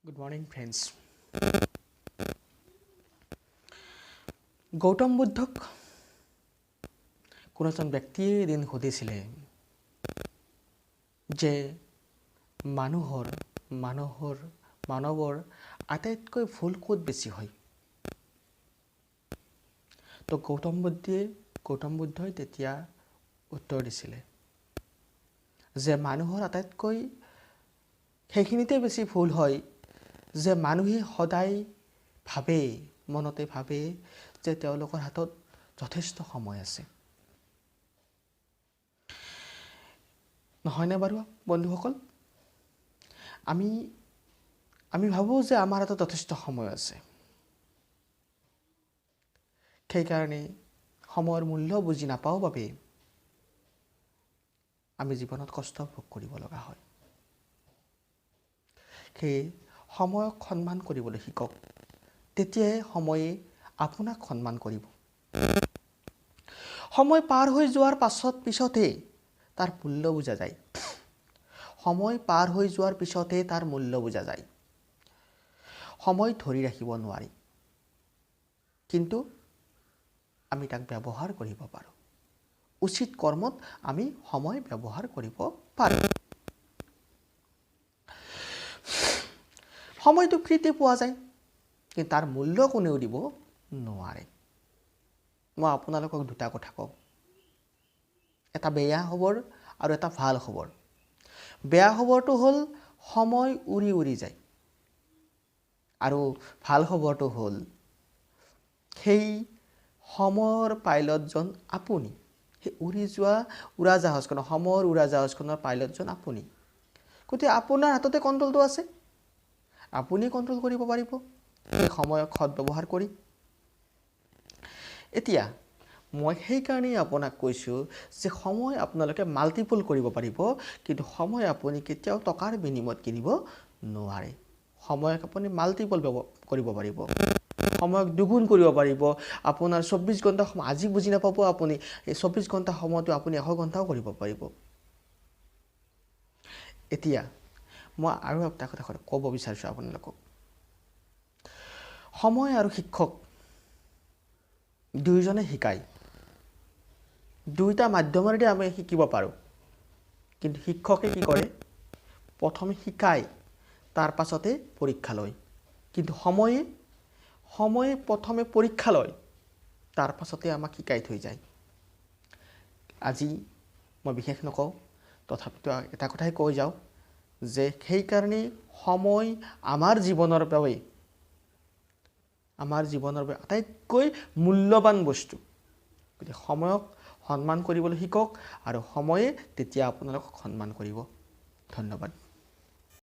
Good morning friends. Gautam বুদ্ধক কোনো এজন ব্যক্তিয়ে এদিন সুধিছিলে যে মানুহৰ মানুহৰ মানৱৰ আটাইতকৈ ভুল ক'ত বেছি হয়। তো গৌতম বুদ্ধই তেতিয়া উত্তৰ দিছিলে যে মানুহৰ আটাইতকৈ সেইখিনিতে বেছি ভুল হয় যে মানুহে সদায় ভাবে, মনতে ভাবে যে তেওঁলোকৰ হাতত যথেষ্ট সময় আছে। নহয়নে বাৰু বন্ধুসকল? আমি আমি ভাবোঁ যে আমাৰ হাতত যথেষ্ট সময় আছে, সেইকাৰণে সময়ৰ মূল্য বুজি নাপাওঁ বাবে আমি জীৱনত কষ্ট ভোগ কৰিব লগা হয়। সেয়ে সময়ক সন্মান কৰিবলৈ শিকক, তেতিয়াহে সময়ে আপোনাক সন্মান কৰিব। সময় পাৰ হৈ যোৱাৰ পিছতহে তাৰ মূল্য বুজা যায়। সময় পাৰ হৈ যোৱাৰ পিছতহে তাৰ মূল্য বুজা যায়। সময় ধৰি ৰাখিব নোৱাৰি, কিন্তু আমি তাক ব্যৱহাৰ কৰিব পাৰোঁ। উচিত কৰ্মত আমি সময় ব্যৱহাৰ কৰিব পাৰোঁ। সময়টো ফ্ৰীতে পোৱা যায়, কিন্তু তাৰ মূল্য কোনেও দিব নোৱাৰে। মই আপোনালোকক দুটা কথা কওঁ, এটা বেয়া খবৰ আৰু এটা ভাল খবৰ। বেয়া খবৰটো হ'ল সময় উৰি উৰি যায়, আৰু ভাল খবৰটো হ'ল সেই সময়ৰ পাইলটজন আপুনি। সেই উৰি যোৱা উৰাজাহাজখনৰ, সময়ৰ উৰাজাহাজখনৰ পাইলটজন আপুনি। গতিকে আপোনাৰ হাততে কণ্ট্ৰলটো আছে, আপুনি কণ্ট্ৰল কৰিব পাৰিব সেই সময়ক সৎ ব্যৱহাৰ কৰি। এতিয়া মই সেইকাৰণেই আপোনাক কৈছোঁ যে সময় আপোনালোকে মাল্টিপল কৰিব পাৰিব, কিন্তু সময় আপুনি কেতিয়াও টকাৰ বিনিময়ত কিনিব নোৱাৰে। সময়ক আপুনি মাল্টিপল কৰিব পাৰিব, সময়ক দুগুণ কৰিব পাৰিব। আপোনাৰ 24 ঘণ্টা সময় আজি বুজি নাপাব আপুনি, এই 24 ঘণ্টা সময়টো আপুনি 100 ঘণ্টাও কৰিব পাৰিব। এতিয়া মই আৰু এটা কথা ক'ব বিচাৰিছোঁ আপোনালোকক, সময় আৰু শিক্ষক দুয়োজনে শিকায়। দুয়োটা মাধ্যমেৰে আমি শিকিব পাৰোঁ, কিন্তু শিক্ষকে কি কৰে, প্ৰথমে শিকায়, তাৰ পাছতে পৰীক্ষা লয়। কিন্তু সময়ে প্ৰথমে পৰীক্ষা লয়, তাৰ পাছতে আমাক শিকাই থৈ যায়। আজি মই বিশেষ নকওঁ, তথাপিতো এটা কথাই কৈ যাওঁ যে সেইকাৰণেই সময় আমাৰ জীৱনৰ বাবে, আমাৰ জীৱনৰ বাবে আটাইতকৈ মূল্যৱান বস্তু। গতিকে সময়ক সন্মান কৰিবলৈ শিকক, আৰু সময়ে তেতিয়া আপোনালোকক সন্মান কৰিব। ধন্যবাদ।